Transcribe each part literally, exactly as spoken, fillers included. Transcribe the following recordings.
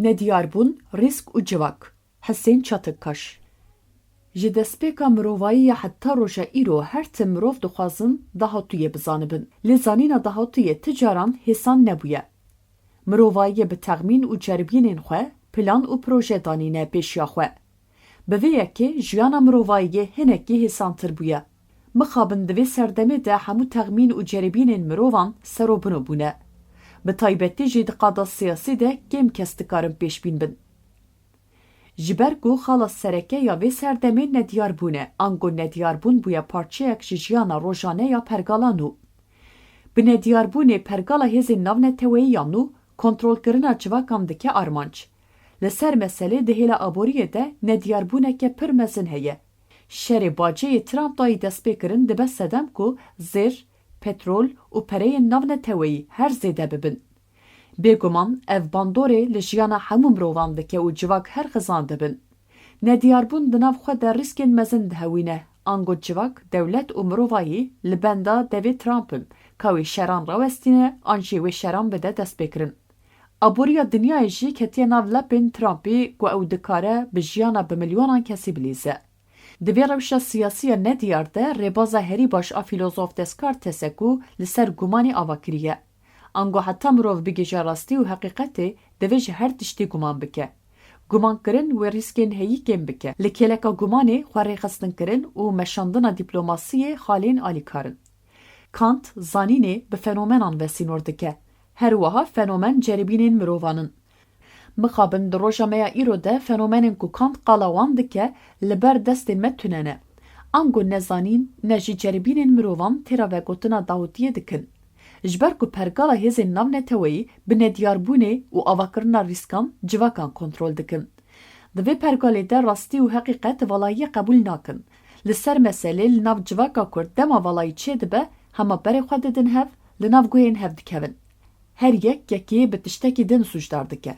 Nediyarbûn, rîsk û civak. Hisên Çatikkaş. Ji destpêka mirovayî ya heta roja îro her tim mirov dixwazin dahatûyê bizanibin. Lê zanîna dahatûyê ti caran hêsan nebûye. Mirovayiyê bi texmîn û ceribînên xwe, plan û proje danîne pêşiya xwe. Bi vê yekê jiyana mirovayiyê hinekî hêsantir bûye. Mixabin di vê serdemê de hemû texmîn û ceribînên mirovan serobino bûne. Bi taybetî jî di qada siyasî de kêm kes dikarin pêşbîn bin. Ji ber ku xala sereke ya vê serdemê nediyarbûn e, ango nediyarbûn bûye parçeyek ji jiyana rojane ya pergala nû. Bi nediyarbûnê pergala hêzên navneteweyî ya nû kontrolkirina civakan dike armanc. Li ser meselê di hêla aboriyê de nediyarbûneke pir mezin heye. Şerê bacê yê Trump dayî destpêkirin dibe sedem ku zêr, petrol û pereyên navneteweyî her zêde bibin. Bêguman ev bandorê li jiyana hemû mirovan dike û civak her xizan dibin. Nediyarbûn di nav xwe de rîskên mezin dihewîne, ango civak, dewlet û mirovayî li benda devê Trump in, ka wê şeran rawestîne an jî wê şeran bide destpêkirin. Aboriya dinyayê jî ketiye nav lepên Trumpî ku ew dikare bi jiyana bi milyonan kesî bilîze. Di vê rewşa siyasî ya nediyar de rêbaza herî baş a fîlozof Descartes e ku li ser gumanê ava kiriye. Ango heta mirov bigihîje rastî û heqîqetê, divê ji her tiştî guman bike. Gumankirin wê rîskên heyî kêm bike. Li kêleka gumanê xwe rêxistinkirin û meşandina dîplomasiyê xalên alîkar in. Kant zanînê bi fenomenan ve sînor dike. Her wiha fenomen ceribînên mirovan in. Mixabin di roja me ya îro de fenomenên ku Kant qala wan dike, li ber destên me tune ne. Ango ne zanîn, ne jî ceribînên mirovan têra vegotina dawitiyê dikin. Ji ber ku pergala hêzên navneteweyî bi nediyarbûnê û avakirina rîskan civakan kontrol dikin. Di vê pergalê de rastî û heqîqet valayiyê qebûl nakin. Li ser meselê li nav civaka Kurd dema valayî çêdibe, hema berê xwe didin hev, li nav guhên hev dikevin. Her yek yekê bi tiştekî din sûcdar dike.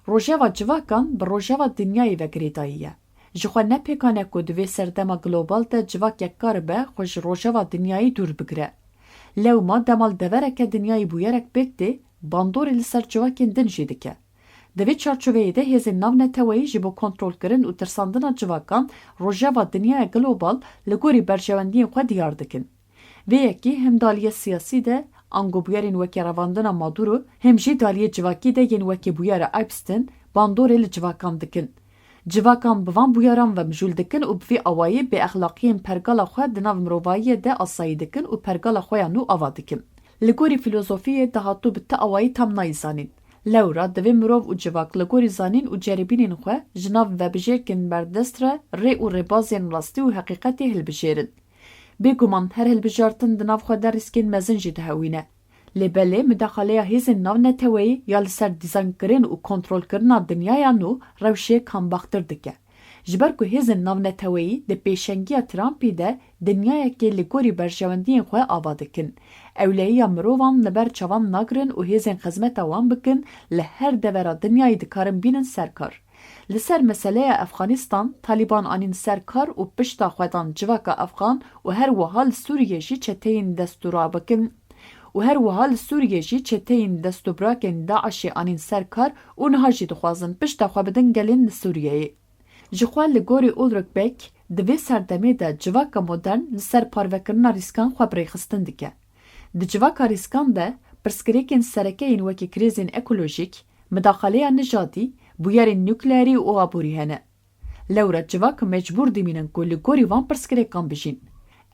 Rojeva civakan bi rojeva dinyayê ve girêdayî ye. Ji xwe ne pêkan e ku di vê serdema global de civakek karibe xwe ji rojeva dinyayê dûr bigire. Lewma dema li devereke dinyayê bûyerek pêk tê, bandorê li ser civakên din jî dike. Di vê çarçoveyê de hêzên navneteweyî ji bo kontrolkirin û tirsandina civakan rojeva dinyaya global li gorî berjewendiyên xwe diyar dikin. Vê yekê hem di aliyê siyasî de, ango bûyerên wekî revandina Maduro, hem jî di aliyê civakî de yên wekî bûyera Epstein bandorê li civakan dikin. Civakan bi van bûyeran ve mijûl dikin û bi vî awayî bêexlaqiyên pergala xwe di nav mirovahiyê de asayî dikin û pergala xwe ya nû ava dikin. Li gorî fîlozofiyê dahatû bi ti awayî tam nayê zanîn. Lewra divê mirov û civak li gorî zanîn û ceribînên xwe ji nav vebijêrkên berdest re rê û rêbazên rastî û heqîqetê hilbijêrin. Bêguman her hilbijartin di nav xwe de rîskên mezin jî dihewîne. Lê belê midaxaleya hêzên navneteweyî ya li ser dîzaynkirin û kontrolkirina dinyaya nû rewşê kambaxtir dike. Ji ber ku hêzên navneteweyî di pêşengiya Trumpî de dinyayekê li gorî berjewendiyên xwe ava dikin. Ewlehiya mirovan li ber çavan nagirin û hêzên xizmeta wan bikin, li her devera dinyayê dikarin bînin ser kar. Li ser meseleya Efxanistan, Talîban anîn ser kar û pişta xwe dan civaka Efxan û her wiha li Sûriyê jî çeteyên destûrabikin û her wiha li Sûriyê jî çeteyên destûbirakên DAIŞê anîn ser kar û niha jî dixwazin pişta xwe bidin gelên li Sûriyeyê. Ji xwe li gorî Ulrich Beck, di vê serdemê de civaka modern li ser parvekirina rîskan xwe bi rêxistin dike. Di civaka rîskan de pirsgirêkên sereke yên wekî krîzên ekolojîk, midaxaleya nijadî, bûyerên nukleerî û aborî hene. Lewra civak mecbûr dimînin ku li gorî van pirsgirêkan bijîn.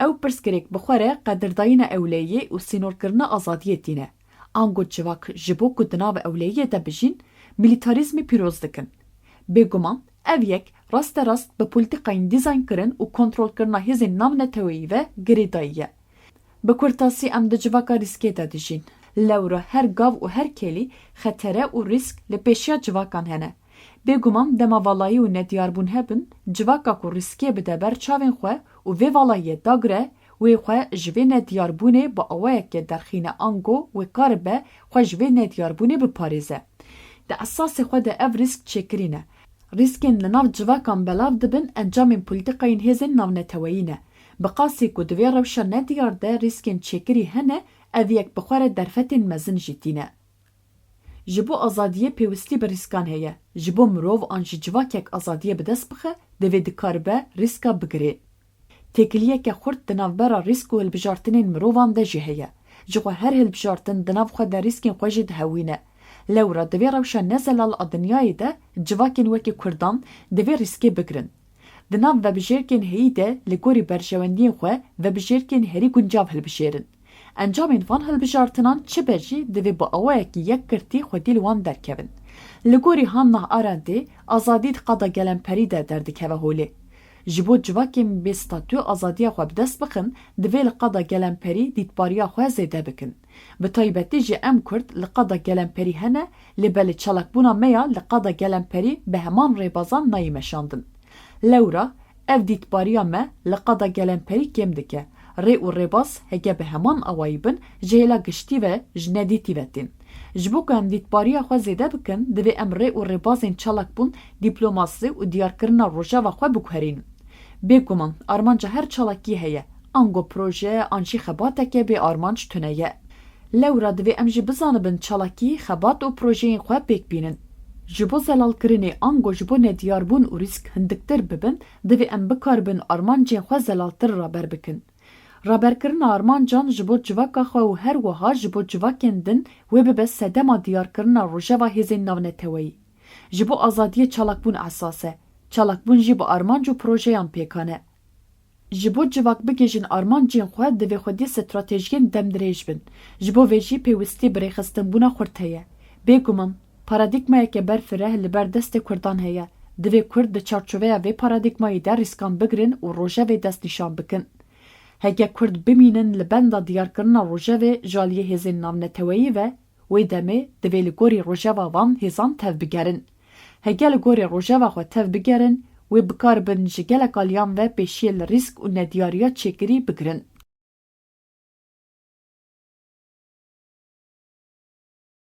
Ew pirsgirêk bi xwe re qedirdayîna ewlehiyê û sînorkirina azadiyê tîne. Ango civak ji bo ku di nav ewlehiyê de bijîn, milîtarîzmê pîroz dikin. Bêguman ev yek rasterast bi polîtîkayên dîzaynkirin û kontrolkirina hêzên navneteweyî ve girêdayî ye. Bi kurtasî em di civaka rîskê de dijîn. Lewra her gav û her kêlî xetere û rîsk li pêşiya civakan hene. Bêguman dema valayî û nediyarbûn hebin, civaka ku rîskê bide ber çavên xwe û vê valayiyê dagire, wê xwe ji vê nediyarbûnê bi awayekê derxîne ango wê karibe xwe ji vê nediyarbûnê biparêze. Di esasê xwe de ev rîsk çêkirî ne. Rîskên li nav civakan belav dibin encamên polîtîkayên hêzên navneteweyî ne. Bi qasî ku di vê rewşa nediyar de rîskên çêkirî hene, ev yek bi xwe re derfetên mezin jî tîne. Ji bo azadiyê pêwistî bi rîskan heye. Ji bo mirov an jî civakek azadiyê bi dest bixe, divê dikaribe rîska bigirê. Têkiliyeke xurt di navbera rîsk û hilbijartinên mirovan de jî heye. Ji xwe her hilbijartin di nav xwe de rîskên xwe jî dihewîne. Lewra di vê rewşa nezelal a dinyayê de civakên wekî Kurdan divê rîskê bigirin. Di nav vebijêrkên heyî de li gorî berjewendiyên xwe vebijêrkên herî guncav hilbijêrin. Encamên van hilbijartinan çi be jî divê bi awayekî yekgirtî xwedî li wan derkevin. Li gorî Hannah Arendtê, azadî di qada gelemperî de derdikeve holê. Ji bo civakên bê statû azadiya xwe bi dest bixin, divê li qada gelemperî dîtbariya xwe zêde bikin. Bi taybetî jî em Kurd li qada gelemperî hene, lê belê çalakbûna me ya li qada gelemperî bi heman rêbazan nayê meşandin. Lewra, ev dîtbariya me li qada gelemperî kêm dike. Rê û rêbaz heke bi heman awayî bin, ji hêla giştî ve ji nedîtî ve tên. Ji bo ku em dîtbariya xwe zêde bikin, divê em rê û rêbazên çalakbûn, dîplomasi û diyarkirina rojeva xwe biguherînin. Bêguman, armanca her çalakî heye, ango proje an jî xebateke bê armanc tune ye. Lewra divê em jî bizanibin çalakî, xebat û projeyên xwe pêk bînin. Ji bo zelalkirinê ango ji bo nediyarbûn û rîsk hindiktir bibin, divê em bikaribin armancên xwe zelaltir raber bikin. Raberkirina armancan ji bo civaka xwe û her wiha ji bo civakên din wê bibe sedema diyarkirina rojeva hêzên navneteweyî. Ji bo azadiyê çalakbûn esas e. Çalakbûn jî bi armanc û projeyan pêkan e. Ji bo civak bigihîjin armancên xwe, divê xwedî stratejiyên demdirêj bin. Ji bo vê jî pêwistî bi rêxistinbûna xurt heye. Bêguman, paradîgmayeke berfireh li ber destê Kurdan heye. Divê Kurd di çarçoveya vê paradîgmayî de rîskan bigirin û rojevê destnîşan bikin. Heke Kurd bimînin li benda diyarkirina rojevê ji aliyê hêzên navneteweyî ve, wê demê divê li gorî rojeva van hêzan tevbigerin. Heke li gorî rojeva xwe tevbigerin, wê bikaribin ji gelek aliyan ve pêşiyê li rîsk û nediyariya çêkirî bigirin.